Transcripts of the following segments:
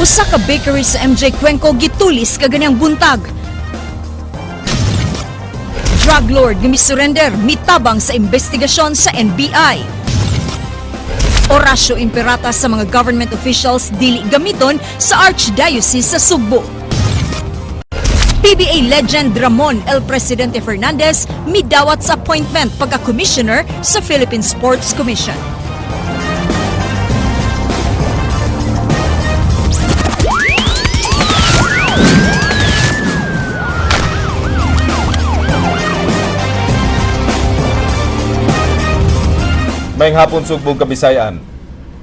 Usa ka bakery sa MJ Cuenco gitulis kaganihang buntag. Drug lord nga misurrender mitabang sa investigasyon sa NBI. Oratio Imperata sa mga government officials dili gamiton sa Archdiocese sa Sugbo. PBA legend Ramon El Presidente Fernandez midawat sa appointment pagka-commissioner sa Philippine Sports Commission. Maayong hapon, Sugbo ug Kabisayan.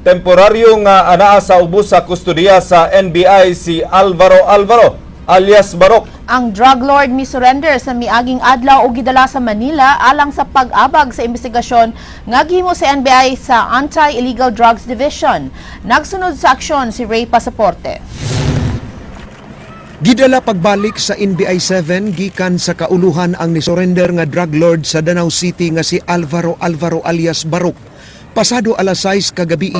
Temporaryo nga anaa sa ubos sa kustodiya sa NBI si Alvaro Alvaro alias Barok. Ang drug lord mi-surrender sa miaging adlaw og gidala sa Manila alang sa pag-abag sa investigasyon nga gihimo sa NBI sa Anti-Illegal Drugs Division. Nagsunod sa aksyon si Ray Pasaporte. Gidala pagbalik sa NBI 7 gikan sa kauluhan ang nisurrender nga drug lord sa Danao City nga si Alvaro Alvaro alias Barok. Pasado alas 6 kagabi,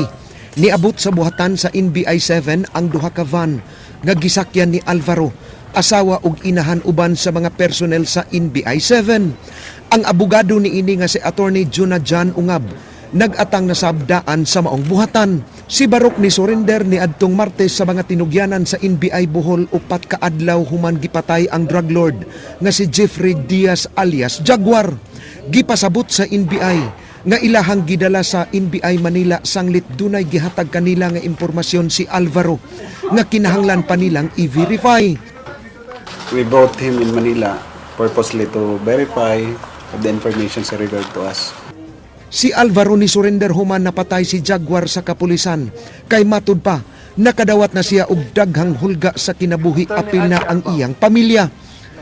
niabot sa buhatan sa NBI 7 ang duha ka van nga gisakyan ni Alvaro, asawa ug inahan uban sa mga personnel sa NBI 7. Ang abogado niini nga si Attorney Juna John Ungab nag-atang nasabdaan sa maong buhatan. Si Barok ni surrender ni adtong Martes sa mga tinugyanan sa NBI Bohol 4 ka adlaw human gipatay ang drug lord nga si Jeffrey Diaz alias Jaguar. Gipasabot sa NBI nga ilahang gidala sa NBI Manila sanglit dunay gihatag kanila nga impormasyon si Alvaro nga kinahanglan pa nilang i-verify. We brought him in Manila purposely to verify the information sa regard to us. Si Alvaro ni surrender human napatay si Jaguar sa kapulisan. Kay matud pa, nakadawat na siya og daghang hulga sa kinabuhi apil na ang iyang pamilya.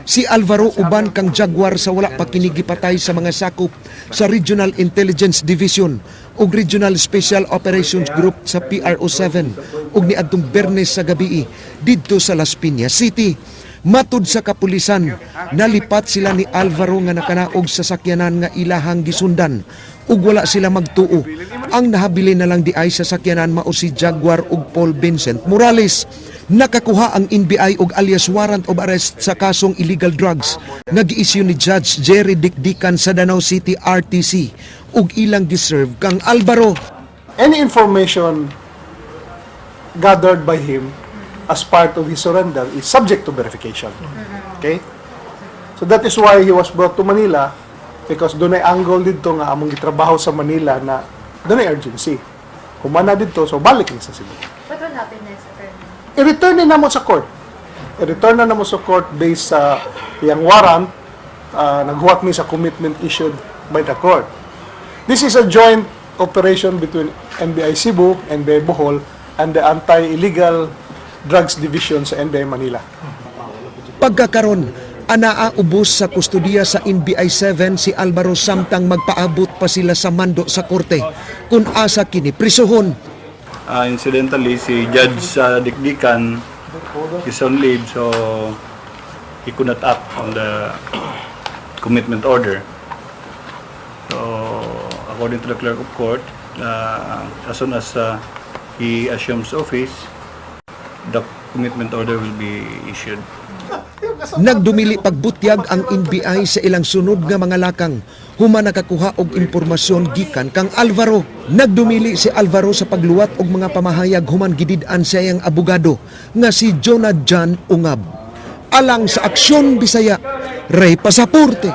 Si Alvaro uban kang Jaguar sa wala pa kini gipatay sa mga sakop sa Regional Intelligence Division ug Regional Special Operations Group sa PRO7 ug niadtong Bernes sa gabii didto sa Las Piñas City. Matud sa kapulisan, nalipat sila ni Alvaro nga nakanaog sa sakyanan nga ilahang gisundan ug wala sila magtuo. Ang nahabili na lang di ay sa sakyanan mao si Jaguar ug Paul Vincent Morales. Nakakuha ang NBI og alias warrant of arrest sa kasong illegal drugs nga gi-issue ni Judge Jerry Dicdican sa Danao City RTC ug ilang giserve kang Alvaro. Any information gathered by him as part of his surrender is subject to verification. Okay? So that is why he was brought to Manila, because dunay angle didto nga among gitrabaho sa Manila na dunay urgency. Humana didto, so balik ni sa Cebu. What will happen next, attorney? I-return ni namo sa court. I-return na namo sa court based sa iyang warrant, naghuwat mi sa commitment issued by the court. This is a joint operation between NBI Cebu, NBI Bohol, and the Anti-Illegal Drugs Division sa NBI Manila. Pagkakaron, anaa ubos sa kustodiya sa NBI 7 si Alvaro samtang magpaabot pa sila sa mando sa korte kung asa kini prisuhon. Incidentally, si Judge sa Dikdikan is on leave, so he could not act on the commitment order. So, according to the clerk of court, as soon as he assumes office, the commitment order will be issued. Nagdumili pagbutyag ang NBI sa ilang sunod nga mga lakang human nakakuha og impormasyon gikan kang Alvaro. Nagdumili si Alvaro sa pagluwat og mga pamahayag human gidid-an sa iyang abogado nga si Jonah John Ungab. Alang sa Aksyon Bisaya, Ray Pasaporte,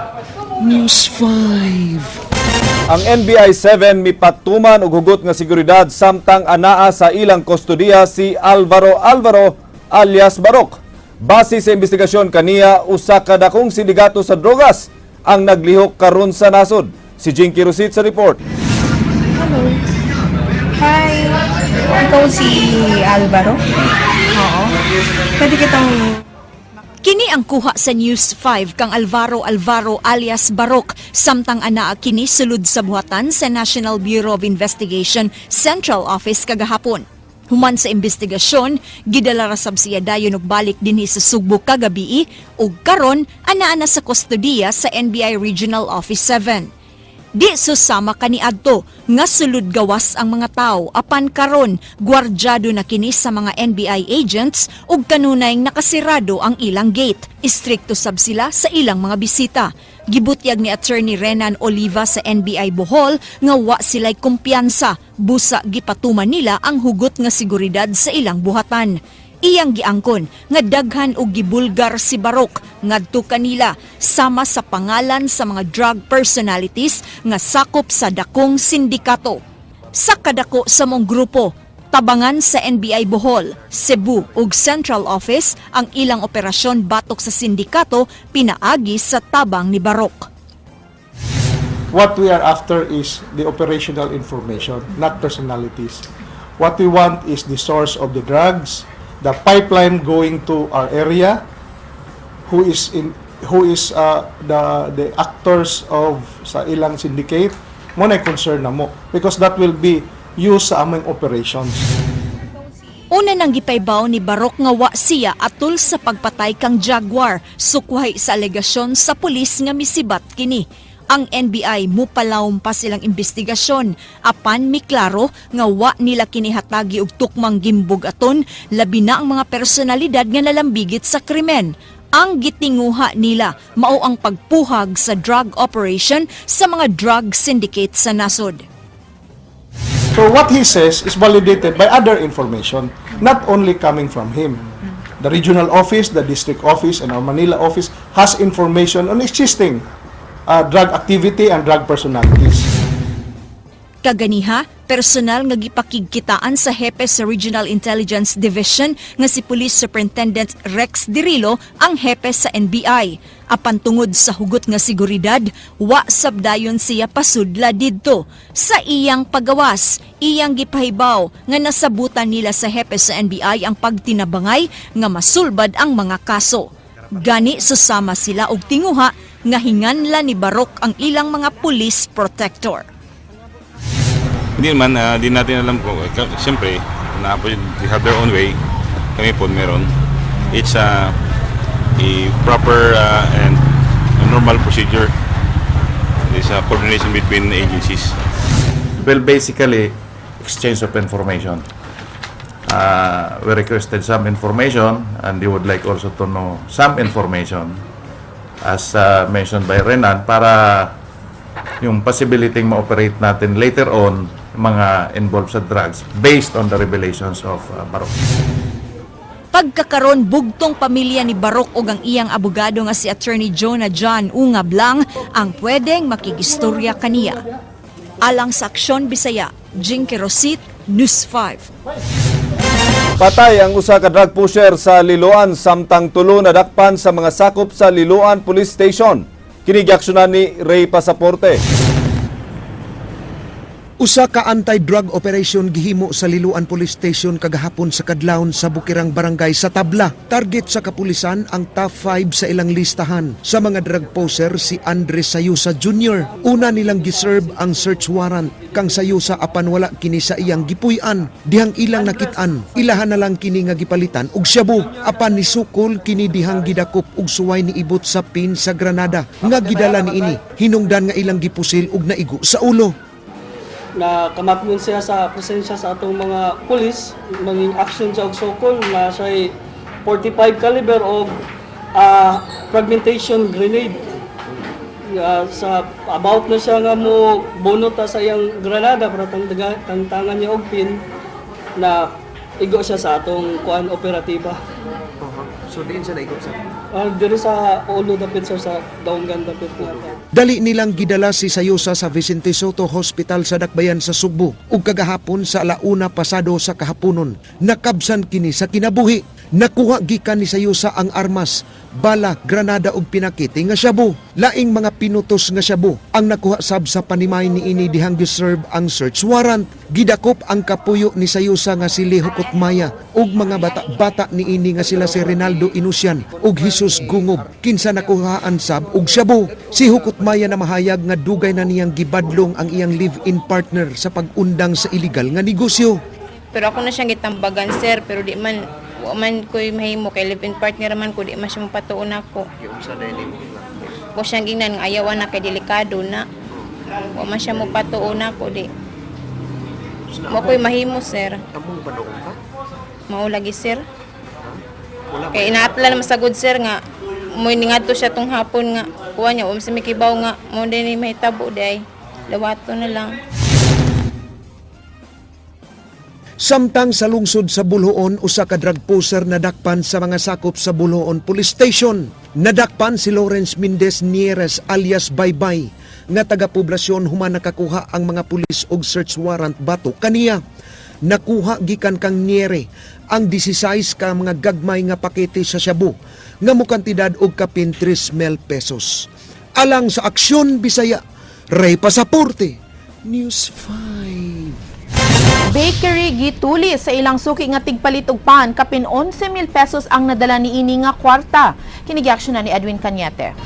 News 5. Ang NBI 7 mipatuman og hugot nga seguridad samtang anaa sa ilang kustodiya si Alvaro Alvaro alias Barok. Base sa investigasyon kaniya, usa ka dakong sindigato sa drogas ang naglihok karon sa nasod. Si Jinky Rosit sa report. Hello. Hi. Ikaw si Alvaro? Oo. Pwede kitang Kini ang kuha sa News 5 kang Alvaro Alvaro alias Barok samtang anaa kini sulod sa buhatan sa National Bureau of Investigation Central Office kagahapon. Human sa investigasyon, gidala ra sab siya dayon og balik dinhi sa Sugbo kagabii ug karon anaa na sa kustodiya sa NBI Regional Office 7. Di susama kaniadto nga sulod gawas ang mga tao, apan karon gwardyado na kini sa mga NBI agents ug kanunay nakasirado ang ilang gate. Istrikto sab sila sa ilang mga bisita. Gibutyag ni Attorney Renan Oliva sa NBI Bohol nga wa sila'y kumpiyansa busa gipatuman nila ang hugot nga seguridad sa ilang buhatan. Iyang giangkon nga daghan og gibulgar si Barok ngadto kanila, sama sa pangalan sa mga drug personalities nga sakop sa dakong sindikato. Sa kadako sa mong grupo, tabangan sa NBI Bohol, Cebu ug Central Office ang ilang operasyon batok sa sindikato pinaagi sa tabang ni Barok. What we are after is the operational information, not personalities. What we want is the source of the drugs, the pipeline going to our area, who is the actors of sa ilang syndicate, mao na concern namo because that will be used sa aming operations. Una nang gipaybaw ni Barok nga wa siya atul sa pagpatay kang Jaguar, sukway sa alegasyon sa pulis nga misibat kini. Ang NBI mupalawom pa silang investigasyon apan miklaro nga wa nila kinihatagi og tukmang gimbug-aton, labi na ang mga personalidad nga nalambigit sa krimen. Ang gitinguha nila mao ang pagpuhag sa drug operation sa mga drug syndicate sa nasod. So what he says is validated by other information, not only coming from him. The regional office, the district office, and our Manila office has information on existing drug activity and drug personalities. Kaganiha, personal nga gipakigkitaan sa hepe sa Regional Intelligence Division nga si Police Superintendent Rex Dirillo ang hepe sa NBI. Apan tungod sa hugot nga seguridad, wa sabdayon siya pasudla didto. Sa iyang pagawas, iyang gipahibaw nga nasabutan nila sa hepe sa NBI ang pagtinabangay nga masulbad ang mga kaso. Gani susama sila og tinguha nga hinganla ni Barok ang ilang mga police protector. Hindi naman, di natin alam kung, siyempre, na po, they have their own way. Kami po meron. It's a proper and a normal procedure. It's a coordination between agencies. Well, basically, exchange of information. We requested some information and they would like also to know some information as mentioned by Renan para yung possibility ma-operate natin later on mga involved sa drugs based on the revelations of Barok. Pagkakaron, bugtong pamilya ni Barok ug ang iyang abogado nga si Attorney Jonah John Ungab lang ang pwedeng makigistorya kaniya. Alang sa Aksyon Bisaya, Jinky Rosit, News 5. Patay ang usa ka drug pusher sa Liloan samtang tulo nadakpan sa mga sakop sa Liloan Police Station. Kini giaksyonan ni Ray Pasaporte. Usa ka anti-drug operation gihimo sa Liloan Police Station kagahapon sa kadlawon sa Bukirang Barangay sa Tabla. Target sa kapulisan ang top 5 sa ilang listahan sa mga drug poser, si Andres Sayusa Jr. Una nilang giserve ang search warrant kang Sayusa apan wala kini sa iyang gipuy-an. Dihang ilang nakit-an, ilahan na lang kini nga gipalitan og shabu. Apan nisukol kini dihang gidakop og suway niibot sa pin sa granada nga gidala niini. Hinungdan nga ilang gipusil og naigo sa ulo. Na kamatngon siya sa presensya sa atong mga pulis, manging action siya og sokol na siya 45 caliber og fragmentation grenade. Sa about na siya nga mo bunot ta sa iyang granada para tangtangan niya og pin na igo siya sa atong kuan operatiba. So diin siya naigo sa Diri sa ulo dapit, sir, sa daunggan dapit nga. Dali nilang gidala si Sayusa sa Vicente Soto Hospital sa Dakbayan sa Sugbo ug kagahapon sa 1:00 pasado sa kahaponon nakabsan kini sa kinabuhi. Nakuha gikan ni Sayusa ang armas, bala, granada ug pinakiti nga shabu. Laing mga pinutos nga shabu ang nakuha sab sa panimay niini dihang giserve ang search warrant. Gidakop ang kapuyo ni Sayusa nga si Leho Kutmaya ug mga bata-bata niini nga sila si Rinaldo Inusian ug Jesus Gungob kinsa nakuhaan sab og shabu. Si Hukutmaya na mahayag nga dugay na niyang gibadlong ang iyang live-in partner sa pag-undang sa illegal nga negosyo. Pero ako na siyang gitambagan, sir, pero di man, wa man ko'y mahimo kay live-in partner man ko, di man siya mapatuon nako. Ko siyang gingnan nga ayaw na kay delikado na. Wa man siya mo patuo nako di. Mo ko'y mahimo, sir. Among banoong ka? Mao lagi, sir. Kay inaatla naman sa good, sir, nga mo ningadto siya tong hapon nga kuha niya sa mikibaw nga mo din ni mahitabo day. Dawato na lang. Samtang sa lungsod sa Boljoon, usa ka drug pusher nadakpan sa mga sakop sa Boljoon Police Station. Nadakpan si Lawrence Mendez Nieres alias Baybay nga taga-poblasyon human nakakuha ang mga pulis og search warrant batok kaniya. Nakuha gikan kang Niere ang 16 ka mga gagmay nga pakete sa shabu nga mokantidad og kapin 3 mil pesos. Alang sa Aksyon Bisaya, Ray Pasaporte, News 5. Bakery gituli sa ilang suki nga tigpalit og pan kapin 11,000 pesos ang nadala niini nga kwarta. Kini giaksyonan ni Edwin Cañete.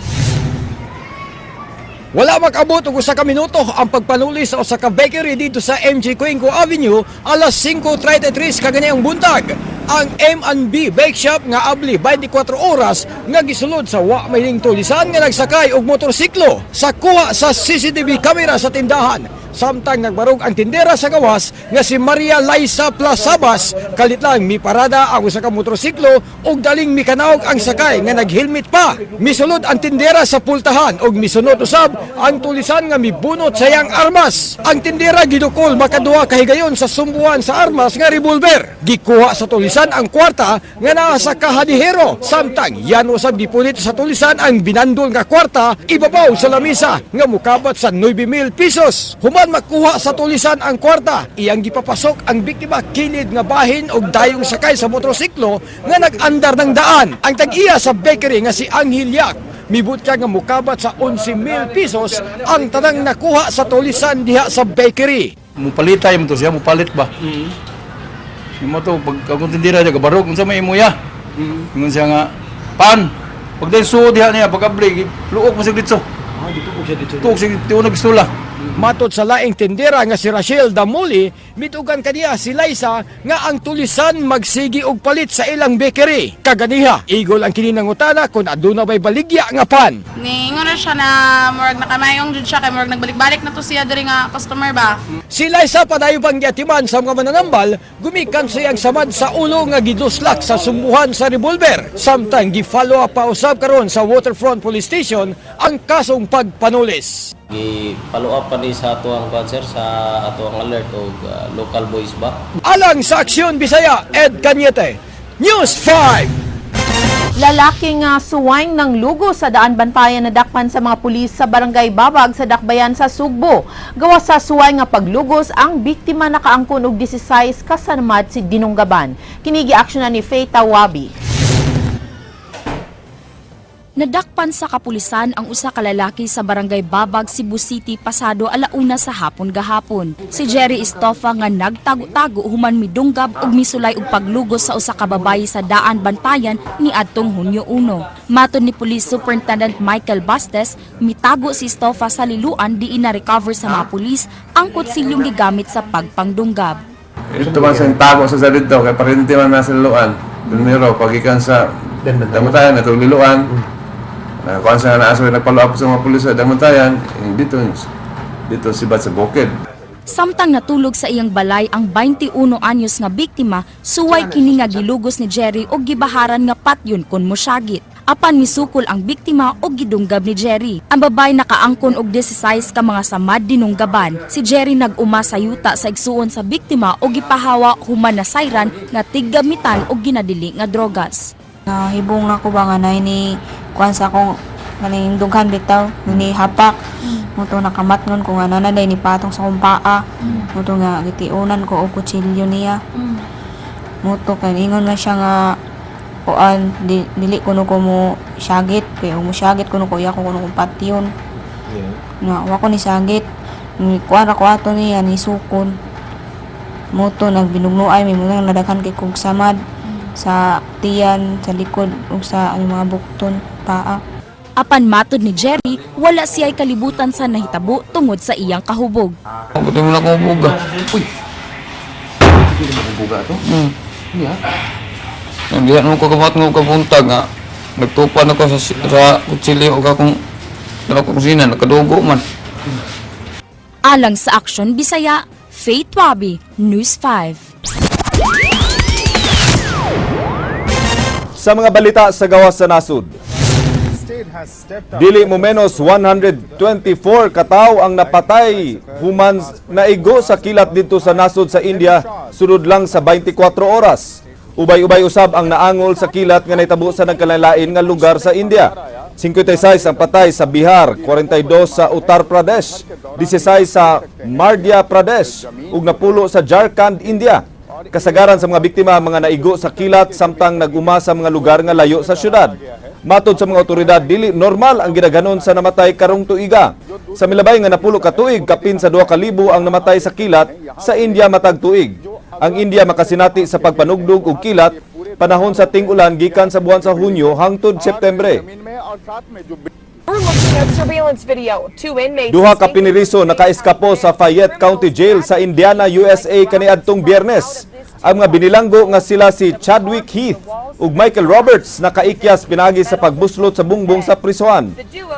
Wala makabot og usa ka minuto ang pagpanuli sa usa ka bakery dito sa MG Cuenco Avenue alas 5:33 kaganiyang buntag. Ang M&B Bake Shop nga abli 24 oras nga gisulod sa wa may tulisan nga nagsakay og motorsiklo sa kuha sa CCTV camera sa tindahan. Samtang nagbarog ang tindera sa gawas nga si Maria Liza Plasabas, kalit lang miparada ang usa ka motorsiklo ug daling mikanawg ang sakay nga naghelmet pa. Misulod ang tindera sa pultahan ug misunod usab ang tulisan nga mibunot sa iyang armas. Ang tindera gidukol makaduha kahigayon sa sumbuan sa armas nga revolver. Gikuha sa tulisan ang kwarta nga naa sa kahadihero. Samtang yan usab gipunit sa tulisan ang binandol nga kwarta ibabaw sa lamisa nga mukabat sa 9,000 pesos. Human makuha sa tulisan ang kwarta, iyang gipapasok ang biktima kilid nga bahin og dayong sakay sa motorsiklo nga nag-andar ng daan. Ang tag-iya sa bakery nga si Anghel Yak mibutya nga mukabat sa 11,000 pesos ang tanang nakuha sa tulisan diha sa bakery. Mupalitay mo to siya, mupalit ba? Imo to pag akong tindira diya gabarog unsa may imo ya? Ingon siya nga pan. Pag dahil suod diha niya pag abli luok mo siya dito. Ah, dito siya dito. Tuok siya tiun na pistola. Matod sa laing tindera nga si Rachel Damuli, mitugan kaniya si Liza nga ang tulisan magsigi og palit sa ilang bakery. Kaganiha, igol ang kini nangutana kung aduna bay baligya nga pan. Niingon na siya na murag nakamayong jud siya kay murag nagbalik-balik na to siya diri nga customer ba. Si Liza padayon pang giatiman sa mga mananambal, gumikan sa iyang samad sa ulo nga giduslak sa sumbuhan sa revolver. Samtang gi-follow up pa usab karon sa Waterfront Police Station ang kasong pagpanulis. Gi-follow up pa ni sa ato ang kwan, sir, sa ato ang alert og local boys ba. Alang sa Aksyon Bisaya, Ed Cañete, News 5. Lalaki nga suwang ng lugo sa daan Bantayan nadakpan sa mga pulis sa Barangay Babag sa Dakbayan sa Sugbo. Gawas sa suway nga paglugos, ang biktima nakaangkon og 16 kasanamad si Dinunggaban. Kini giaksyonan ni Faye Tawabi. Nadakpan sa kapulisan ang usa ka lalaki sa Barangay Babag, Cebu City pasado alauna sa hapon gahapon. Si Jerry Estofa nga nagtago-tago human midunggab ug misulay og paglugos sa usa ka babayi sa daan Bantayan niadtong Hunyo 1. Matod ni Police Superintendent Michael Bastes, mitago si Estofa sa liluan diin na-recover sa mga pulis ang kutsilyong gigamit sa pagpangdunggab. Ito man sa tago sa dito, kay parinti man nasa liluan. Primero, pagikan sa Damutayan, atong liluan. Kuan sa naaso nagpalo up sa mga pulis sa Damutayan, eh, dito dito sibat sa bukid. Samtang natulog sa iyang balay ang 21 anyos nga biktima, suway kini nga gilugos ni Jerry og gibaharan nga patyon kon mosyagit. Apan misukol ang biktima og gidunggab ni Jerry. Ang babae nakaangkon og 16 ka mga samad dinunggaban. Si Jerry nag-uma sa yuta sa igsuon sa biktima og gipahawa human nasayran nga tiggamitan og ginadili nga drogas. Nahibong na ko ba nga nay ni kuan sa akong kaning dughan bitaw ni hapak. Muto nakamatngon ko nga nana day ni patong sa akong paa. Muto nga gitiunan ko og kutsilyo niya. Muto kay ingon man siya nga kuan di, dili kuno ko mo syagit kay mo syagit kuno ko iya ko kuno kong patyon. Nga wa ko ni syagit. Ni kuan ra ko ato niya ni sukon. Muto nagbinugnuay may mga nadaghan kay kog samad sa tiyan, sa likod ug sa ang mga bukton, paa. Apan matod ni Jerry, wala siya'y kalibutan sa nahitabo tungod sa iyang kahubog. Buti mo na akong buga. Uy! Hindi mo buga to? Iya. Hindi mo ko kamat nga kabuntag nga. Nagtupan ako sa kutsilyo o akong dala ko kusina, nakadugo man. Alang sa Aksyon Bisaya, Faith Wabi, News 5. Sa mga balita sa gawas sa nasod, dili mo menos 124 kataw ang napatay human naigo sa kilat didto sa nasod sa India sulod lang sa 24 oras. Ubay-ubay usab ang naangol sa kilat nga nahitabo sa nagkalain nga lugar sa India. 56 ang patay sa Bihar, 42 sa Uttar Pradesh, 16 sa Madhya Pradesh ug napulo sa Jharkhand, India. Kasagaran sa mga biktima mga naigo sa kilat samtang nag-uma sa mga lugar nga layo sa syudad. Matod sa mga otoridad, dili normal ang gidaghanon sa namatay karong tuiga. Sa milabay nga 10 ka tuig, kapin sa 2,000 ang namatay sa kilat sa India matag tuig. Ang India makasinati sa pagpanugdog og kilat panahon sa ting-ulan gikan sa buwan sa Hunyo hangtod Setyembre. Duha ka piniriso nakaeskapo sa Fayette County Jail sa Indiana, USA kaniadtong Biyernes. Ang mga binilanggo nga sila si Chadwick Heath ug Michael Roberts nakaikyas pinaagi sa pagbuslot sa bungbong sa prisuhan.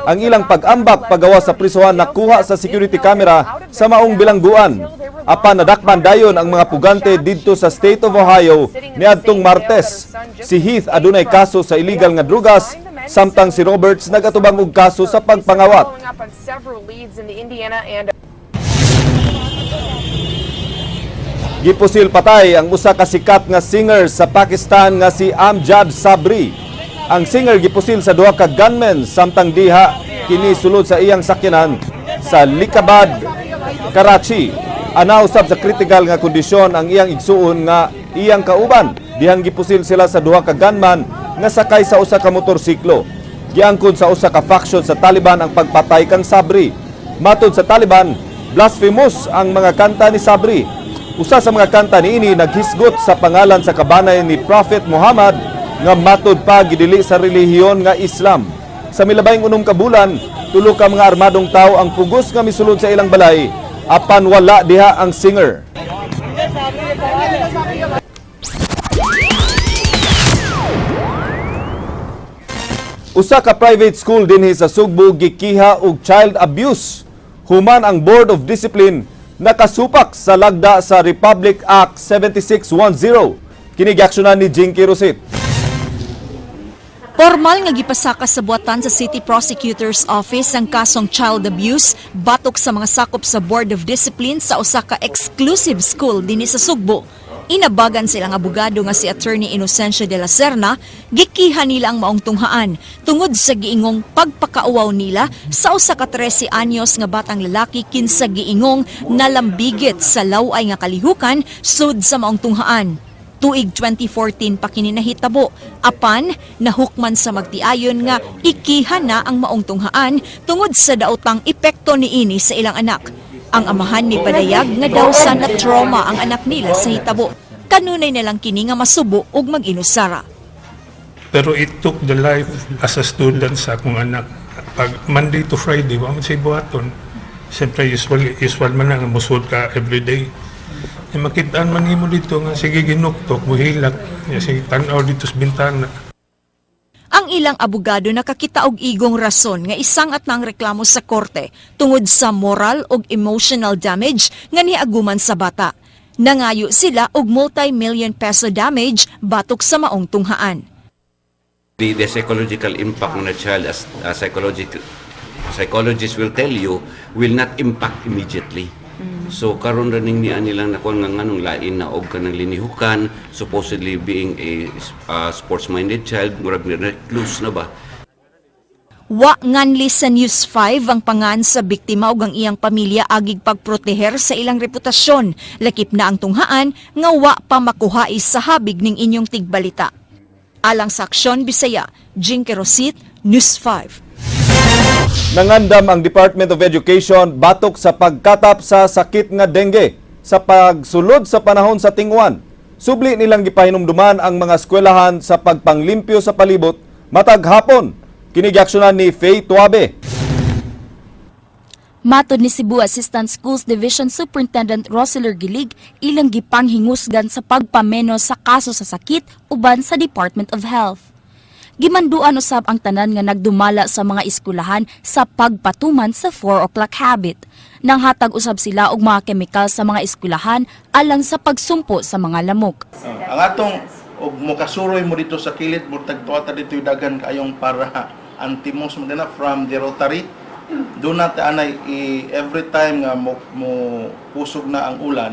Ang ilang pag-ambak pagawa sa prisuhan nakuha sa security camera sa maong bilangguan. Apan nadakpan dayon ang mga pugante didto sa State of Ohio niadtong Martes. Si Heath adunay kaso sa illegal nga drugas, samtang si Roberts nagatubang og kaso sa pagpangawat. Gipusil patay ang usa ka sikat nga singer sa Pakistan nga si Amjad Sabri. Ang singer gipusil sa duha ka gunmen samtang diha kini sulod sa iyang sakyanan sa Likabad, Karachi. Ana usab sa critical nga kondisyon ang iyang igsuon nga iyang kauban. Dihang gipusil sila sa duha ka gunman nga sakay sa usa ka motorsiklo. Giangkon sa usa ka faction sa Taliban ang pagpatay kang Sabri. Matod sa Taliban, blasphemous ang mga kanta ni Sabri. Usa sa mga kanta niini naghisgot sa pangalan sa kabanay ni Prophet Muhammad nga matod pa gidili sa relihiyon nga Islam. Sa milabayng 6 ka bulan, tulo ka mga armadong tawo ang pugos nga misulod sa ilang balay apan wala diha ang singer. Usa ka private school dinhi sa Sugbo gikiha og child abuse human ang Board of Discipline nakasupak sa lagda sa Republic Act 7610. Kini giaksyonan ni Jinky Rosit. Formal nga gipasaka sa buhatan sa City Prosecutor's Office ang kasong child abuse batok sa mga sakop sa Board of Discipline sa usa ka exclusive school dinhi sa Sugbo. Inabagan silang abogado nga si Attorney Inocencio de la Serna, gikiha nila ang maong tunghaan tungod sa giingong pagpakauwaw nila sa usa ka 13 anyos nga batang lalaki kinsa giingong nalambigit sa laway nga kalihukan sud sa maong tunghaan. Tuig 2014 pa kini nahitabo, apan nahukman sa magtiayon nga ikiha na ang maong tunghaan tungod sa daotang epekto niini sa ilang anak. Ang amahan ni padayag nga daw sa na trauma ang anak nila sa hitabo. Kanunay na lang kini nga masubo ug mag-inusara. Pero it took the life as a student sa akong anak. Pag Monday to Friday, wa man siya buhaton. Siyempre, usual man lang, musud ka everyday. E makitaan man nimo dito nga sige ginuktok, muhilak, ya, sige tanaw dito sa bintana. Ang ilang abogado nakakita og igong rason nga isang at nang reklamo sa korte tungod sa moral ug emotional damage nga niaguman sa bata. Nangayo sila og multi-million peso damage batok sa maong tunghaan. The psychological impact on a child, as a psychologists will tell you, will not impact immediately. So karon ra ning niya nilang nakuha nga nganong lain na og kanang linihukan, supposedly being a sports-minded child, murag recluse na ba? Wa nganli sa News 5 ang pangan sa biktima ug ang iyang pamilya agig pagproteher sa ilang reputasyon. Lakip na ang tunghaan nga wa pa makuha sa habig ning inyong tigbalita. Alang sa Aksyon Bisaya, Jinky Rosit, News 5. Nangandam ang Department of Education batok sa pagkatap sa sakit nga dengue sa pagsulod sa panahon sa tinguan. Subli nilang gipahinumduman ang mga eskwelahan sa pagpanglimpyo sa palibot matag hapon. Kini giaksyonan ni Faye Tuabe. Matod ni Cebu Assistant Schools Division Superintendent Rosler Gilig, ilang gipanghingusgan sa pagpameno sa kaso sa sakit uban sa Department of Health. Gimanduan usab ang tanan nga nagdumala sa mga eskwelahan sa pagpatuman sa 4 o'clock habit. Nanghatag usab sila og mga kemikal sa mga eskwelahan alang sa pagsumpo sa mga lamok. Ang atong og mokasuroy mo dito sa kilid mo, tagtuwa dito yung dagan kayong para antimos mo din na from the Rotary. Doon na ta anay i, every time nga mo kusog na ang ulan,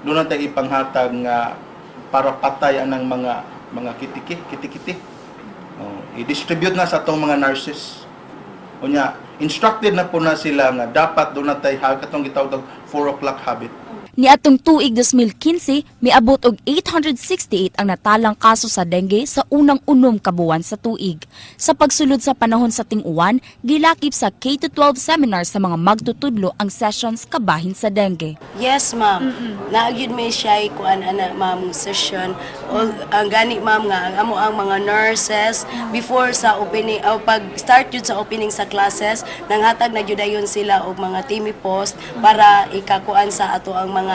doon na tayo ipanghatag nga para patay anang mga kitiki kitikiti. Oh, i-distribute na sa atong mga nurses. Unya, instructed na po na sila nga dapat doon na tayo katong gitawag 4 o'clock habit. Niadtong tuig 2015, miabot og 868 ang natalang kaso sa dengue sa unang 6 ka buwan sa tuig. Sa pagsulod sa panahon sa ting-uwan, gilakip sa K-12 seminar sa mga magtutudlo ang sessions kabahin sa dengue. Yes, ma'am. Naa gyud may siya kuan ana, ma'am, session. All, ang gani, ma'am, nga ang amo ang mga nurses before sa opening o pag start yun sa opening sa classes, nanghatag na gyud dayon sila og mga timmy post para ikakuan sa ato ang mga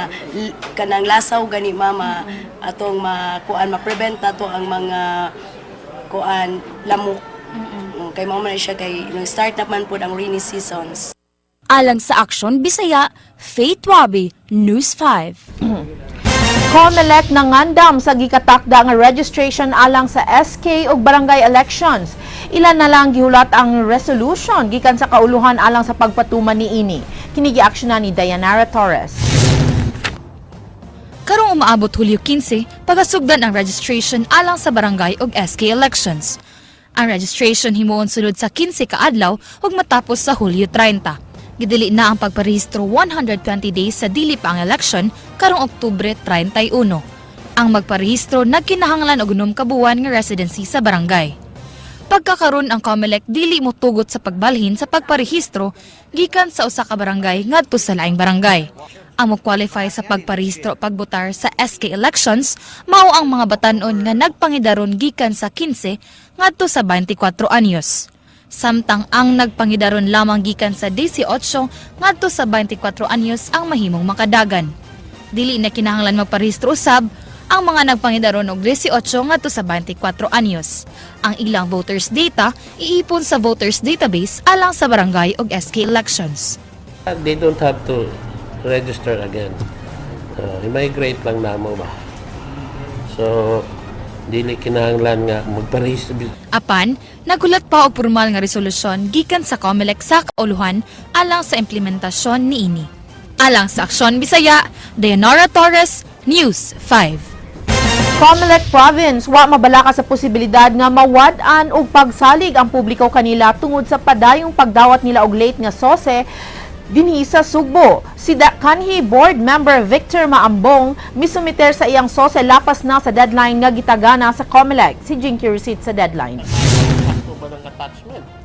kanang lasaw gani, mama, atong makuan, ma-prevent ato ang mga kuan lamok. Kay mao man siya kay nung start na man pud ang rainy seasons. Alang sa Aksyon Bisaya, Faith Wabi, News 5. COMELEC nangandam sa gikatakda nga registration alang sa SK ug barangay elections. Ilan na lang gihulat ang resolution gikan sa kauluhan alang sa pagpatuman niini. Kini giaksyonan ni Dayanara Torres. Karong umaabot Hulyo 15, pagasugdan ang registration alang sa barangay ug SK elections. Ang registration himuon sulod sa 15 ka adlaw ug matapos sa Hulyo 30. Gidili na ang pagparehistro 120 days sa dili pa ang election karong Oktubre 31. Ang magparehistro nagkinahanglan og 6 ka buwan nga residency sa barangay. Pagkakaron, ang COMELEC dili motugot sa pagbalhin sa pagparehistro gikan sa usa ka barangay ngadto sa laing barangay. Ang mo-qualify sa pagparehistro pagbotar sa SK elections mao ang mga batan-on nga nagpangidaron gikan sa 15 ngadto sa 24 anyos. Samtang ang nagpangidaron lamang gikan sa 18 ngadto sa 24 anyos ang mahimong makadagan. Dili na kinahanglan magparehistro usab ang mga nagpangidaron og 18 ngadto sa 24 anyos. Ang ilang voters data iipon sa voters database alang sa barangay ug SK elections. They don't have to register again. I-migrate lang namo ba. So, dili kinahanglan nga magparehistro. Apan, naghulat pa og pormal nga resolusyon gikan sa COMELEC sa kauluhan alang sa implementasyon niini. Alang sa Aksyon Bisaya, Dayanara Torres, News 5. COMELEC Province wa mabalaka sa posibilidad nga mawad-an og pagsalig ang publiko kanila tungod sa padayong pagdawat nila og late nga SOCE dinhi sa Sugbo. Si Kanhi Board Member Victor Maambong misumiter sa iyang SOCE lapas na sa deadline nga gitagana sa COMELEC. Si Jinky Receipt sa deadline.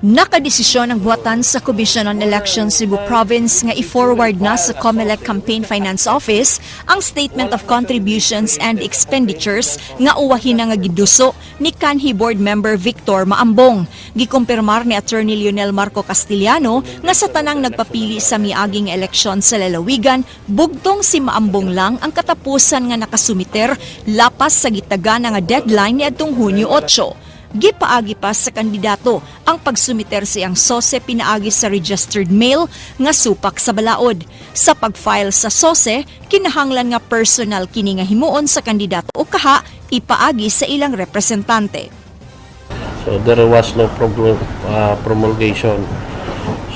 Nakadesisyon ang buhatan sa Commission on Elections Cebu Province nga i-forward na sa COMELEC Campaign Finance Office ang Statement of Contributions and Expenditures nga uwahin na nga giduso ni Kanhi Board Member Victor Maambong. Gikumpirmar ni Attorney Lionel Marco Castillano nga sa tanang nagpapili sa miaging eleksyon sa lalawigan, bugtong si Maambong lang ang katapusan nga nakasumiter lapas sa gitagana nga deadline niadtong Hunyo 8. Gipaagi pa sa kandidato ang pagsumiter sa iyang SOCE pinaagi sa registered mail nga supak sa balaod. Sa pag-file sa SOCE, kinahanglan nga personal kini nga himuon sa kandidato o kaha ipaagi sa ilang representante. So there was no promulgation.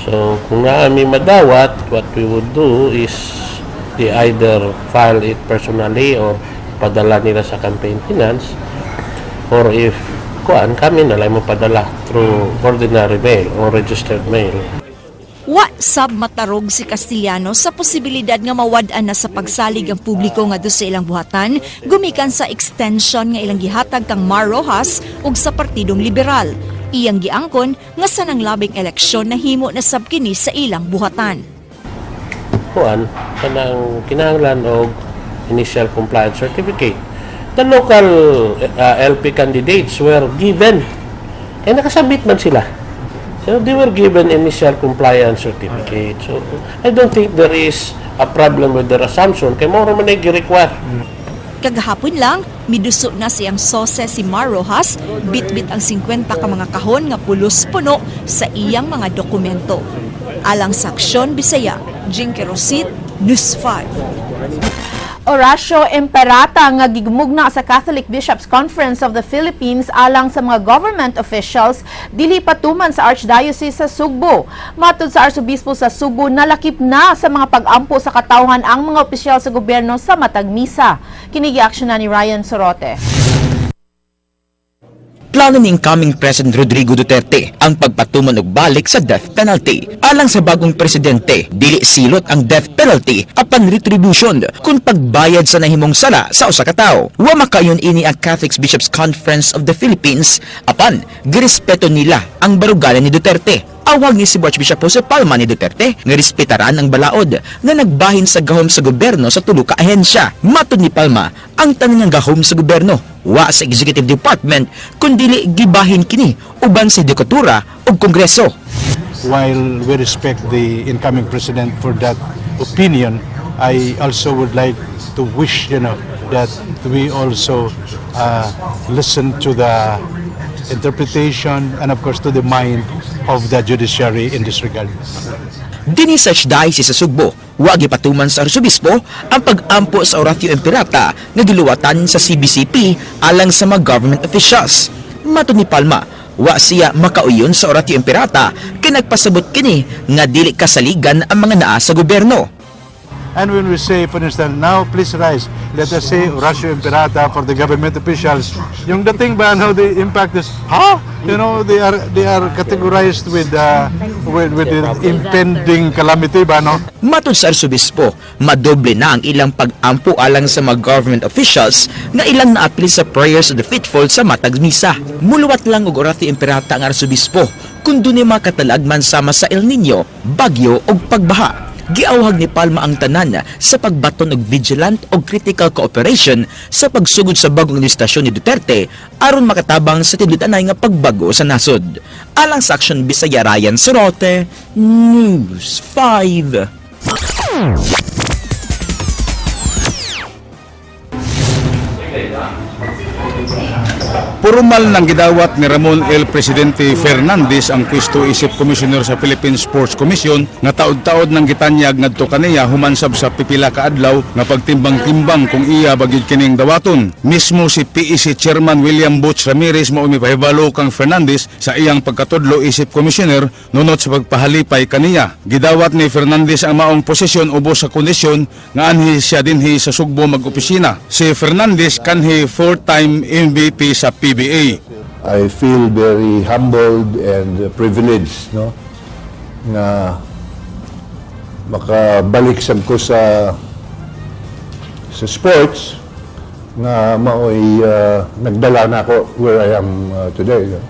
So kung naa mi madawat, what we would do is they either file it personally or padala nila sa campaign finance, or if kuan, kami na lang mo padala through ordinary mail or registered mail. Wa sab matarog si Castillano sa posibilidad nga mawad-an na sa pagsalig ang publiko ngadto sa ilang buhatan gumikan sa extension nga ilang gihatag kang Mar Roxas ug sa Partidong Liberal. Iyang giangkon nga sa nang labing eleksyon nahimo na sab kini sa ilang buhatan. Kuan, kanang kinahanglan og initial compliance certificate. The local LP candidates were given. Kaya nakasubmit man sila. So they were given initial compliance certificate. So I don't think there is a problem with their assumption. Kay mao man ay gi-require. Kagahapon lang, miduso na siyang sose si Mar Roxas, bitbit ang 50 ka mga kahon nga pulos puno sa iyang mga dokumento. Alang sa Aksyon Bisaya, Jinky Rosit, News 5. Oratio Imperata nga gigmugna sa Catholic Bishops Conference of the Philippines alang sa mga government officials dili patuman sa Archdiocese sa Sugbo. Matud sa Arsobispo sa Sugbo, nalakip na sa mga pag-ampo sa katawhan ang mga opisyal sa gobyerno sa matag misa. Kini giaksyonan ni Ryan Sorote. Plano ni incoming President Rodrigo Duterte ang pagpatuman og balik sa death penalty. Alang sa bagong presidente, dili silot ang death penalty apan retribution kung pagbayad sa nahimong sala sa usa ka tawo. Wa makayon ini ang Catholic Bishops Conference of the Philippines apan girespeto nila ang baruganan ni Duterte. Awag ni si Archbishop Jose Palma ni Duterte nga respetaran ang balaod nga nagbahin sa gahom sa gobyerno sa tulo ka ahensya. Matod ni Palma, ang tanan ng gahom sa gobyerno wa sa executive department kundili gibahin kini uban sa judikatura ug kongreso. While we respect the incoming president for that opinion, I also would like to wish that we also listen to the interpretation and, of course, to the mind of the judiciary in this regard. Dinhi sa Archdiocese sa Sugbo, wa gipatuman sa Arsobispo ang pag-ampo sa Oratio Imperata nga giluwatan sa CBCP alang sa mga government officials. Matod ni Palma, wa siya makauyon sa Oratio Imperata kay nagpasabot kini nga dili kasaligan ang mga naa sa gobyerno. And when we say, for instance, "Now please rise, let us say Oratio Imperata for the government officials," yung dating ba, how the impact is, huh? They are categorized with the impending calamity ba, no? Matod sa Arsobispo, madoble na ang ilang pag-ampo alang sa mga government officials nga ilang naapil sa prayers of the faithful sa matag misa. Muluwat lang og Oratio Imperata ang Arsobispo kung dunay mga katalagman sama sa El Niño, bagyo ug pagbaha. Giawhag ni Palma ang tanan sa pagbaton og vigilant og critical cooperation sa pagsugod sa bagong administrasyon ni Duterte aron makatabang sa tinud-anay nga pagbago sa nasod. Alang sa Action Bisaya, Ryan Sorote, News 5. Pormal nang gidawat ni Ramon L. Presidente Fernandez ang pwesto isip komisyoner sa Philippine Sports Commission nga taod-taod nang gitanyag ngadto kaniya human sab sa pipila ka adlaw nga pagtimbang-timbang kung iya ba gyud kining dawaton. Mismo si PSC Chairman William Butch Ramirez mao mipahibalo kang Fernandez sa iyang pagkatudlo isip komisyoner nunot sa pagpahalipay kaniya. Gidawat ni Fernandez ang maong posisyon ubos sa kondisyon nga anhi siya dinhi sa Sugbo mag-opisina. Si Fernandez kanhi four-time MVP sa PBA. I feel very humbled and privileged, no, nga makabalik sad ko sa sports nga maoy nagdala na ako where I am today, no?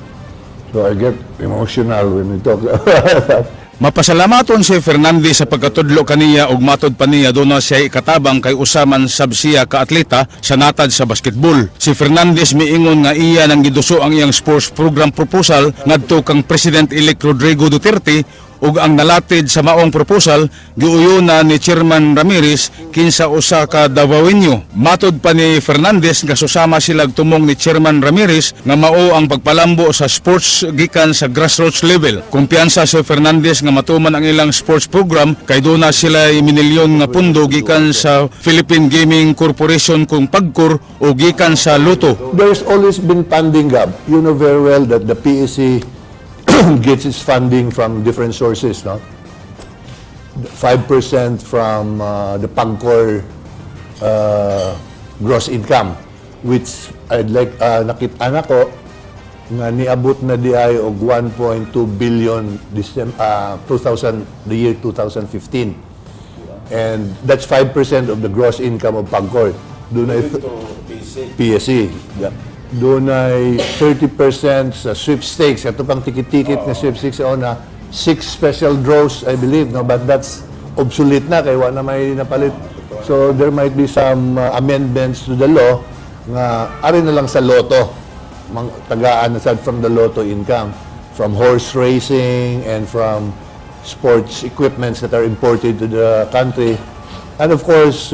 So I get emotional when we talk about that. Mapasalamaton si Fernandez sa pagkatudlo kaniya ug matod pa niya duna siya ikatabang kay usa man sab siya ka atleta sa natad sa basketball. Si Fernandez miingon nga iya nang giduso ang iyang sports program proposal ngadto kang President-elect Rodrigo Duterte ug ang nalatid sa maong proposal giuyona ni Chairman Ramirez kinsa usa ka Davaoenyo. Matod pa ni Fernandez nga susama sila tumong ni Chairman Ramirez nga mao ang pagpalambo sa sports gikan sa grassroots level. Kumpiyansa si Fernandez nga matuman ang ilang sports program kay duna sila minilyon nga pundo gikan sa Philippine Gaming Corporation kung PAGCOR o gikan sa Lotto. There's always been funding gap. You know very well that the PSC gets its funding from different sources, no? 5% from the PAGCOR gross income, which I'd like, nakita nako nga niabot na diay og 1.2 billion this, 2000, the year 2015. And that's 5% of the gross income of PAGCOR. Doon ay PSC. Yeah. Doon ay 30% sa sweepstakes. Ito pang ticket-ticket na sweepstakes na six special draws, I believe, no? But that's obsolete na kay wa na may napalit. So there might be some amendments to the law nga ari na lang sa lotto. Mang, tagaan aside from the lotto income, from horse racing and from sports equipments that are imported to the country. And of course,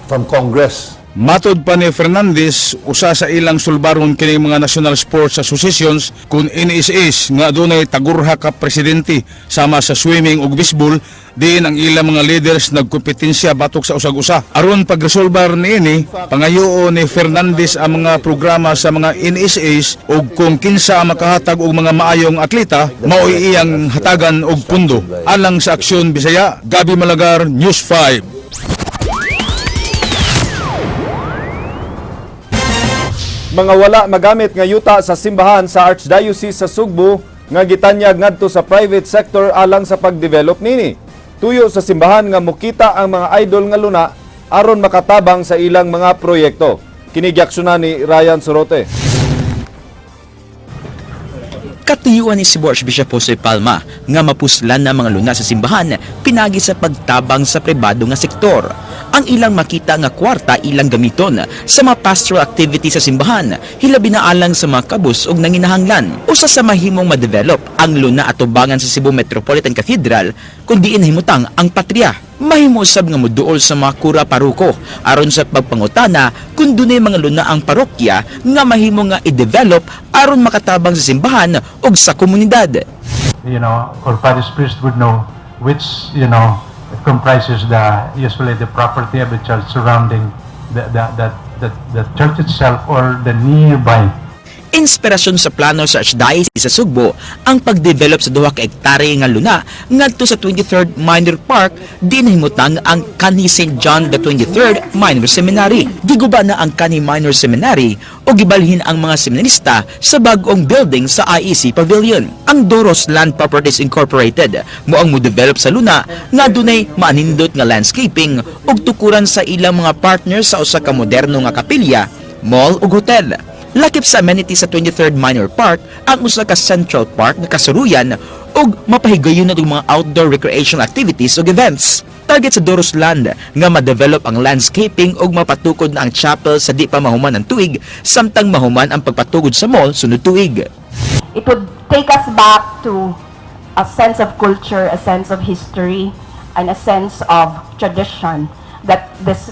from Congress. Matod pa ni Fernandez, usa sa ilang sulbaron kini mga National Sports Associations kung NSAs nga adunay tagurha ka presidente sama sa swimming ug baseball, diin ang ilang mga leaders nagkompetensya batok sa usag-usa. Aron pagresolbar niini, pangayoon ni Fernandez ang mga programa sa mga NSAs ug kung kinsa ang makahatag og mga maayong atleta, mao'y iyang hatagan og pundo. Alang sa Aksyon Bisaya, Gabi Malagar, News 5. Mga wala magamit nga yuta sa simbahan sa Archdiocese sa Sugbo nga gitanyag ngadto sa private sector alang sa pagdevelop nini. Tuyo sa simbahan nga mukita ang mga idol nga luna aron makatabang sa ilang mga proyekto. Kini giaksyonan ni Ryan Sorote. Katuyuan ni Cebu Archbishop Jose Palma nga mapuslan na mga luna sa simbahan pinagi sa pagtabang sa pribado nga sektor. Ang ilang makita nga kwarta ilang gamiton sa mga pastoral activity sa simbahan, hilabi na alang sa mga kabus ug nanginahanglan. Usa sa mahimong ma-develop ang luna atubangan sa Cebu Metropolitan Cathedral kun diin himutang ang patria. Mahimo usab nga moduol sa mga kura paruko aron sa pagpangutana kung dunay mga luna ang parokya nga mahimo nga i-develop aron makatabang sa simbahan ug sa komunidad. Or parish priest would know which comprises the usually the property of the church surrounding the church itself or the nearby. Inspirasyon sa plano sa Archdiocese sa Sugbo ang pagdevelop sa 2 ka hektare nga luna ngadto sa 23rd Minor Park, di nahimutang ang Kanhi St. John the 23rd Minor Seminary. Giguba na ang Kanhi Minor Seminary o gibalhin ang mga seminarista sa bag-ong building sa IEC Pavilion. Ang Doros Land Properties Incorporated mo ang mo-develop sa luna nga dunay maanindot nga landscaping ug tukuran sa ilang mga partners sa usa ka moderno nga kapilya, mall ug hotel. Lakip sa amenities sa 23rd Minor Park ang usa ka Central Park nga kasuruyan ug mapahigayon na mga outdoor recreational activities ug events. Target sa Doros Land nga ma-develop ang landscaping ug mapatukod na ang chapel sa di pa mahuman ang tuig, samtang mahuman ang pagpatukod sa mall sunod tuig. It would take us back to a sense of culture, a sense of history, and a sense of tradition that this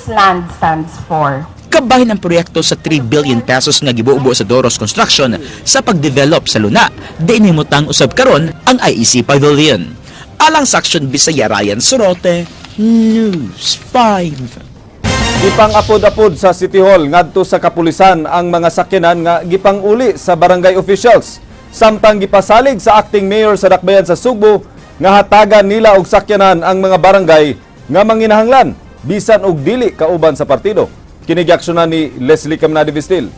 land stands for. Kabahin ang proyekto sa 3 billion pesos nga gibubo sa Doros Construction sa pagdevelop sa luna, diin himutang usab karon ang IEC Pavilion. Alang sa Aksyon Bisaya, Ryan Sorote, News 5. Gipang-apod-apod sa City Hall ngadto sa kapulisan ang mga sakyanan nga gipang-uli sa barangay officials. Samtang gipasalig sa acting mayor sa Dakbayan sa Sugbo nga hatagan nila og sakyanan ang mga barangay nga manginahanglan bisan og dili kauban sa partido. Kini giaksyonan ni Leslie Camnadi Vistil.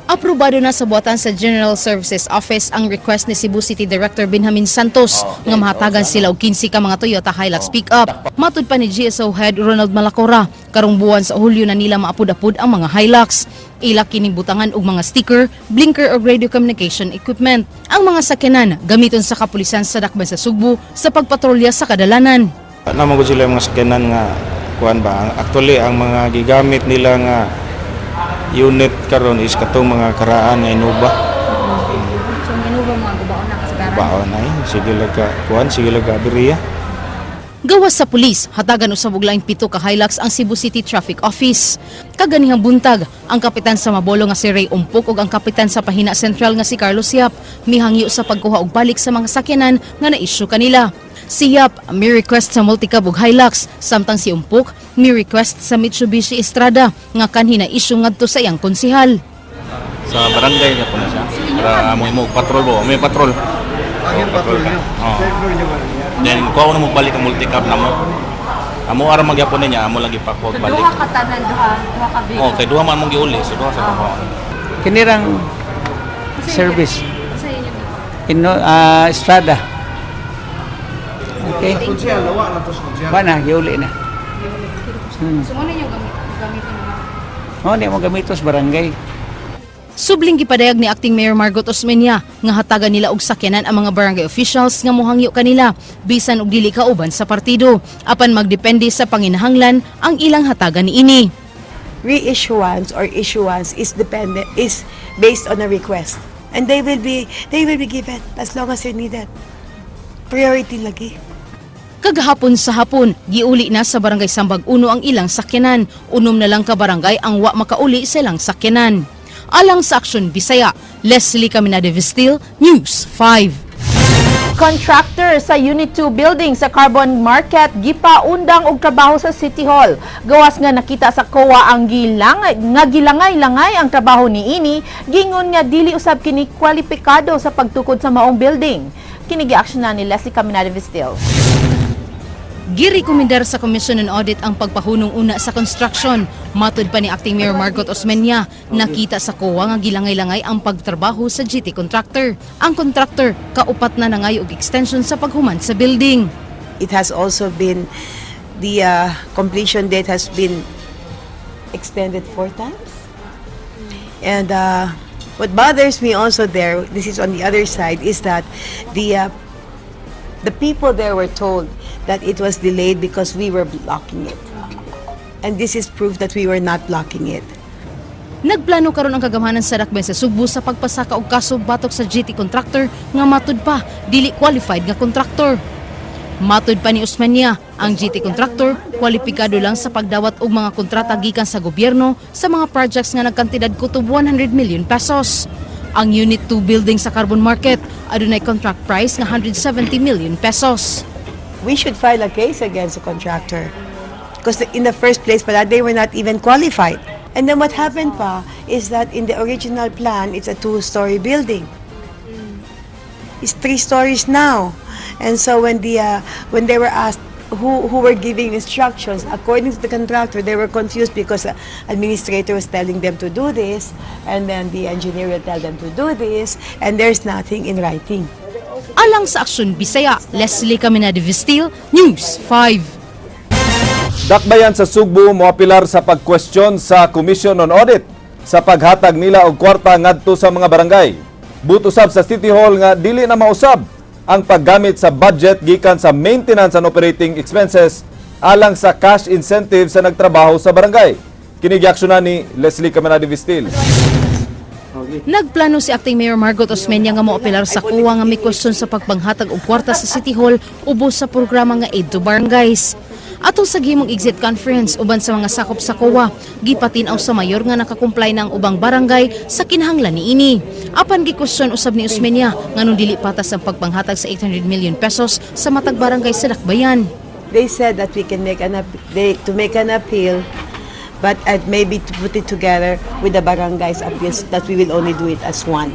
Aprobado na sa buhatan sa General Services Office ang request ni Cebu City Director Benjamin Santos nga mahatagan sila og 15 ka mga Toyota Hilux pickup. Matud pa ni GSO Head Ronald Malacora, karong buwan sa Hulyo na nila maapod-apod ang mga Hilux. Ila kining butangan og mga sticker, blinker og radio communication equipment. Ang mga sakyanan gamiton sa kapulisan sa Dakban sa Sugbo sa pagpatrolya sa kadalanan. Naa man sila mga sakyanan nga kuan ba. Actually, ang mga gigamit nila nga unit karon is katong mga karaan nga Innova. So, Innova mga gubaon na kasagaran? Baon ay sige lang ka kuan, sige lang ka aberya. Gawas sa pulis, hatagan usab og laing 7 ka Hilux ang Cebu City Traffic Office. Kaganihang buntag, ang kapitan sa Mabolo nga si Ray Umpok ug ang kapitan sa Pahina Central nga si Carlos Yap mihangyo sa pagkuha og balik sa mga sakyanan nga na-issue kanila. Si Yap mi request sa multicab ug Hilux, samtang si Umpok mi request sa Mitsubishi Estrada nga kanhi na issue ngadto sa iyang konsehal. Sa barangay na po na siya. Para amo mo patrol bo, may patrol. Patrol ka. Oo. Then kuha na mo balik ang multicab na mo. Amo ara magyapon niya, amo lagi pa kuha balik. Duha ka tanan, duha, duha ka vehicle. Oh, kay duha man mong giuli, so duha sa kuha. Kinirang service Sa inyo? Ino, Estrada. Okay. Wa na, giuli na. So, mao ninyo gamiton na? Mao ni mo gamitos barangay. Subling gipadayag ni Acting Mayor Margot Osmeña nga hatagan nila og sakyanan ang mga barangay officials nga mohangyo kanila bisan og dili kauban sa partido, apan magdepende sa panginahanglan ang ilang hatagan niini. Reissuance or issuance is dependent is based on a request, and they will be given as long as they need it. Priority lagi. Kagahapon sa hapon, giuli na sa Barangay Sambag 1 ang ilang sakyanan. 6 na lang ka barangay ang wa makauli sa ilang sakyanan. Alang sa Aksyon Bisaya, Leslie Caminade Vestil, News 5. Contractor sa Unit 2 building sa Carbon Market gipaundang og trabaho sa City Hall. Gawas nga nakita sa COA ang gilangay nga gilangay-langay ang trabaho niini, gingon nga dili usab kini kwalipikado sa pagtukod sa maong building. Kini giaksyonan ni Leslie Caminade Vestil. Girekomendar sa Commission on Audit ang pagpahunong una sa construction. Matud pa ni Acting Mayor Margot Osmeña, nakita sa COA nga gilangay-langay ang pagtrabaho sa GT contractor. Ang contractor kaupat na nangayo og extension sa paghuman sa building. It has also been, the completion date has been extended four times. And what bothers me also there, this is on the other side, is that the people there were told that it was delayed because we were blocking it. And this is proof that we were not blocking it. Nagplano karon ang kagamhanan sa Dakbayan sa Sugbo sa pagpasaka og kaso batok sa GT contractor nga matud pa dili qualified nga contractor. Matud pa ni Osmeña, ang GT contractor kwalipikado lang sa pagdawat og mga kontrata gikan sa gobyerno sa mga projects nga nagkantidad kutob 100 million pesos. Ang Unit 2 building sa Carbon Market adunay contract price nga 170 million pesos. We should file a case against the contractor. Because in the first place pala, they were not even qualified. And then what happened pa is that in the original plan, it's a two-story building. It's three stories now. And so when they were asked who were giving instructions, according to the contractor, they were confused because the administrator was telling them to do this, and then the engineer will tell them to do this, and there's nothing in writing. Alang sa Aksyon Bisaya, Leslie Caminade Vestil, News 5. Dakbayan sa Sugbo moapilar sa pagkwestiyon sa Commission on Audit sa paghatag nila og kwarta ngadto sa mga barangay. Buot usab sa City Hall nga dili na mausab ang paggamit sa budget gikan sa maintenance and operating expenses alang sa cash incentive sa nagtrabaho sa barangay. Kini giaksyonan ni Leslie Caminade Vistil. Nagplano si Acting Mayor Margot Osmeña nga moapelar sa COA nga may kwestiyon sa pagpanghatag og kwarta sa City Hall ubos sa programa nga Aid to Barangays. Atol sa gihimong exit conference uban sa mga sakop sa COA, gipatin-aw sa mayor nga nakakumply na ang ubang barangay sa kinahanglan niini. Apan gikwestiyon usab ni Osmeña nganong dili patas ang pagpanghatag sa 800 million pesos sa matag barangay sa Dakbayan. They said that we can make an they, to make an appeal, but maybe to put it together with the barangays appeals, that we will only do it as one.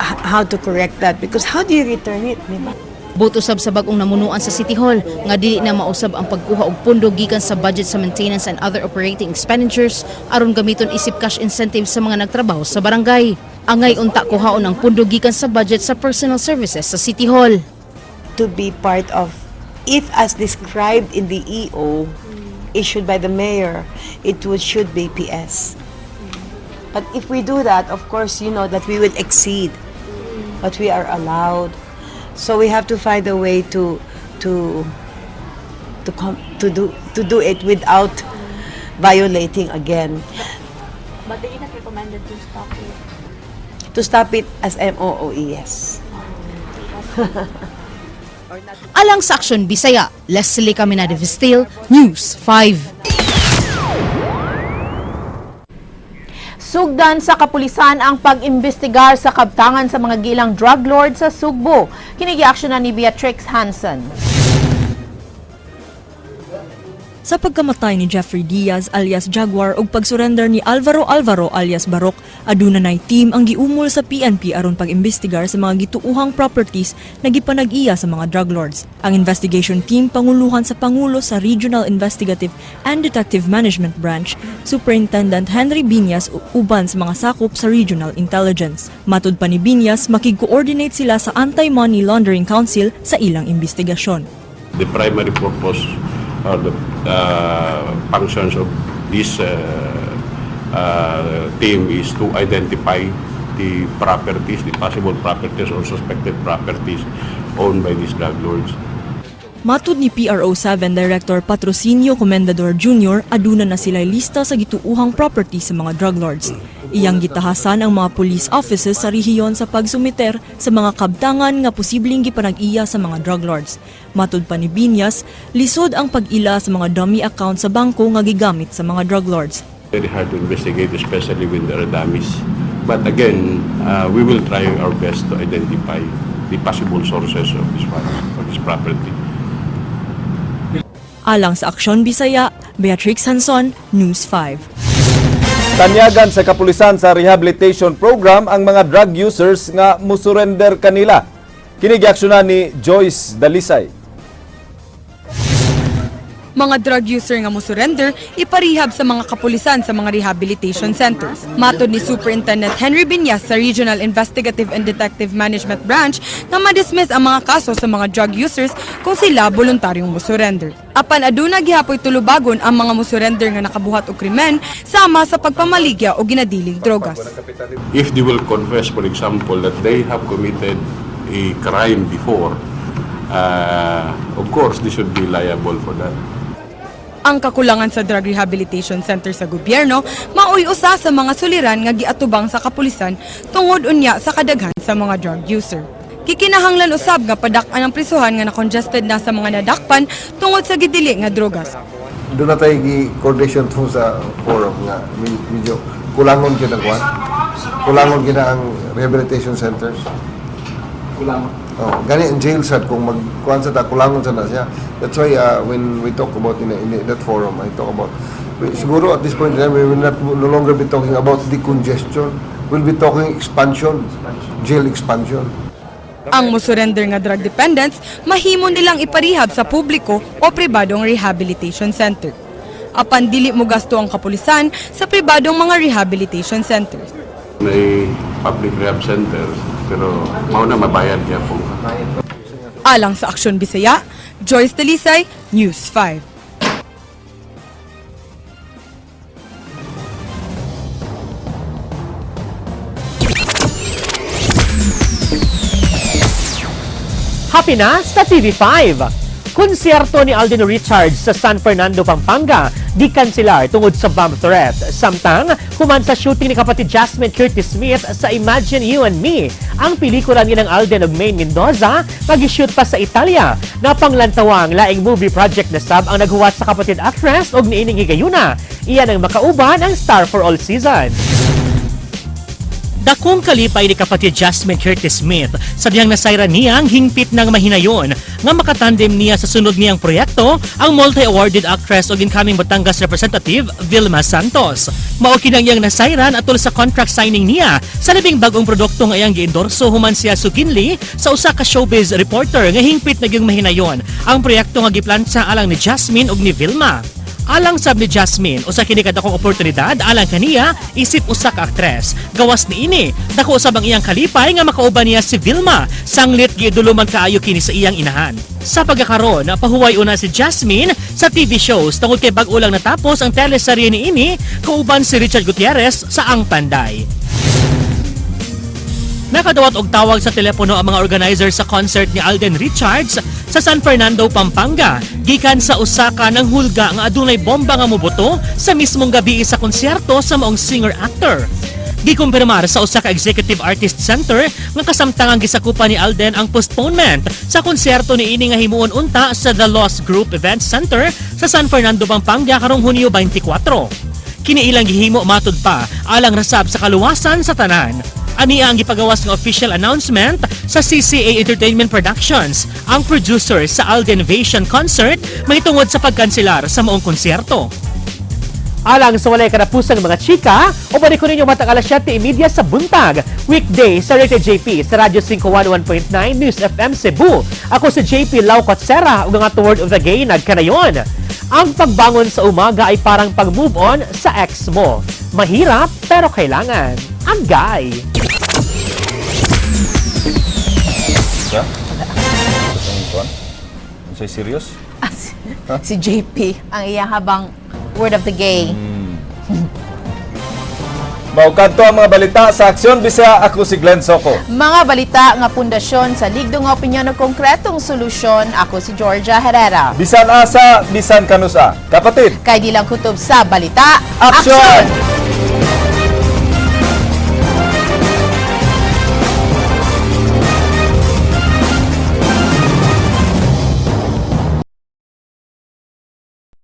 How to correct that? Because how do you return it, di ba? Buot usab sa bag-ong namunuan sa City Hall nga dili na mausab ang pagkuha og pundo gikan sa budget sa maintenance and other operating expenditures aron gamiton isip cash incentive sa mga nagtrabaho sa barangay. Angay unta kuhaon ang pundo gikan sa budget sa personal services sa City Hall. To be part of, if as described in the EO issued by the mayor, it should be PS. But if we do that, of course, you know that we will exceed what we are allowed. So we have to find a way to do it without violating again. But they not recommended to stop it. To stop it as MOOE, yes. Alang sa Aksyon Bisaya, Leslie Caminade Vistil, News 5. Sugdan sa kapulisan ang pag-imbestigar sa kabtangan sa mga gilang drug lord sa Sugbo. Kini giaksyonan ni Beatrix Hansen. Sa pagkamatay ni Jeffrey Diaz alias Jaguar ug pagsurrender ni Alvaro Alvaro alias Barok, aduna nay team ang giumol sa PNP aron pag-imbestigar sa mga gituuhang properties na gipanag-iya sa mga drug lords. Ang investigation team panguluhan sa Pangulo sa Regional Investigative and Detective Management Branch, Superintendent Henry Binyas, uban sa mga sakop sa Regional Intelligence. Matud pa ni Binyas, makig-coordinate sila sa Anti-Money Laundering Council sa ilang investigasyon. The primary purpose or the functions of this team is to identify the properties, the possible properties or suspected properties owned by these drug lords. Matud ni PRO 7 Director Patrocinio Comendador Jr., aduna na sila lista sa gituuhang property sa mga drug lords. Iyang gitahasan ang mga police officers sa rehiyon sa pagsumiter sa mga kabtangan nga posibleng gipanag-iya sa mga drug lords. Matud pa ni Binyas, lisod ang pag-ila sa mga dummy account sa bangko nga gigamit sa mga drug lords. Very hard to investigate, especially when there are dummies. But again, we will try our best to identify the possible sources of this fund, of this property. Alang sa Aksyon Bisaya, Beatrix Hanson, News 5. Tanyagan sa kapulisan sa rehabilitation program ang mga drug users nga musurrender kanila. Kini giaksyonan ni Joyce Dalisay. Mga drug user nga mo-surrender, iparehab sa mga kapulisan sa mga rehabilitation centers. Matod ni Superintendent Henry Binyas sa Regional Investigative and Detective Management Branch nga ma-dismiss ang mga kaso sa mga drug users kung sila voluntaryong mo-surrender. Apan aduna gihapoy tulubagon ang mga mo-surrender nga nakabuhat og krimen sama sa pagpamaligya o ginadiling drogas. If they will confess, for example, that they have committed a crime before, of course, they should be liable for that. Ang kakulangan sa drug rehabilitation center sa gobyerno maoy usa sa mga suliran nga giatubang sa kapulisan tungod unya sa kadaghan sa mga drug user. Gikinahanglan usab nga padak-an ang prisuhan nga na-congested na sa mga nadakpan tungod sa gidili nga drogas. Duna tay gi coordination to sa forum nga medyo kulangon gyud ang kwan. Kulangon gyud ang rehabilitation centers. Kulangon. Oh, gani ang jail sad kung magkuan sa ta, kulangon sa na siya. That's why when we talk about in that forum, I talk about siguro at this point in time we will not no longer be talking about decongestion. We'll be talking expansion, jail expansion. Ang musurrender nga drug dependents mahimo nilang iparehab sa publiko o pribadong rehabilitation center. Apan dili mo gasto ang kapulisan sa pribadong mga rehabilitation centers. May public rehab centers, pero mao na mabayad gyapon. Alang sa Aksyon Bisaya, Joyce Dalisay, News 5. Happy na sa TV5! Konsyerto ni Alden Richards sa San Fernando, Pampanga, gikanselar tungod sa bomb threat. Samtang, human sa shooting ni kapatid Jasmine Curtis Smith sa Imagine You and Me, ang pelikula ni ng Alden ug Maine Mendoza, mag-shoot pa sa Italia. Napanglantawang laing movie project na sab ang naghuwat sa kapatid actress og niining higayuna. Iyan ang makauban ang star for all season. Dakong kalipay ni kapatid Jasmine Curtis Smith sa dihang nasayran niya ang hingpit ng mahinayon nga makatandem niya sa sunod niyang proyekto ang multi-awarded actress ug incoming Batangas Representative Vilma Santos. Mao kinang iyang nasayran atol sa contract signing niya sa labing bagong produkto nga iyang giendorso human siya suginli sa usa ka showbiz reporter nga hingpit na gyung mahinayon ang proyekto nga giplantsa alang ni Jasmine ug ni Vilma. Alang sab ni Jasmine, usa kini kadakong oportunidad alang kaniya isip usa ka aktres. Gawas niini, dako usab ang iyang kalipay nga makauban niya si Vilma, sanglit giidolo man kaayo kini sa iyang inahan. Sa pagkakaron, pahuway una si Jasmine sa TV shows tungod kay bag-o lang natapos ang teleserye niini kauban si Richard Gutierrez sa Ang Panday. Nakadawat og tawag sa telepono ang mga organizer sa concert ni Alden Richards sa San Fernando, Pampanga, gikan sa usa ka ng hulga nga adunay bomba nga mobuto sa mismong gabi sa konsyerto sa maong singer-actor. Gikumpirmar sa usa ka Executive Artist Center nga kasamtangang gisakupan ni Alden ang postponement sa konsyerto niini nga himuon unta sa The Lost Group Event Center sa San Fernando, Pampanga karong Hunyo 24. Kini ilang gihimo, matud pa, alang rasab sa kaluwasan sa tanan. Ani ang gipagawas nga official announcement sa CCA Entertainment Productions, ang producer sa Alden Vasion Concert, mahitungod sa pagkanselar sa maong konsyerto. Alang sa walay karapusang mga chika, uban ko ninyo matag alas 7:30 sa buntag. Weekday sa Rated JP sa Radyo 511.9 News FM Cebu. Ako si JP Lau Kotsera ug ang ato word of the gay nagkanayon. Ang pagbangon sa umaga ay parang pag-move on sa ex mo. Mahirap pero kailangan. Ang guy. Sa? Say serious? Si JP, ang iyang habang word of the gay. Mao kadto ang mga balita sa Aksyon Bisaya. Ako si Glenn Soco. Mga balita nga pundasyon sa ligdong nga opinyon ug konkretong solusyon. Ako si Georgia Herrera. Bisan asa, bisan kanusa. Kapatid, Kay di lang kutob sa balita. Aksyon!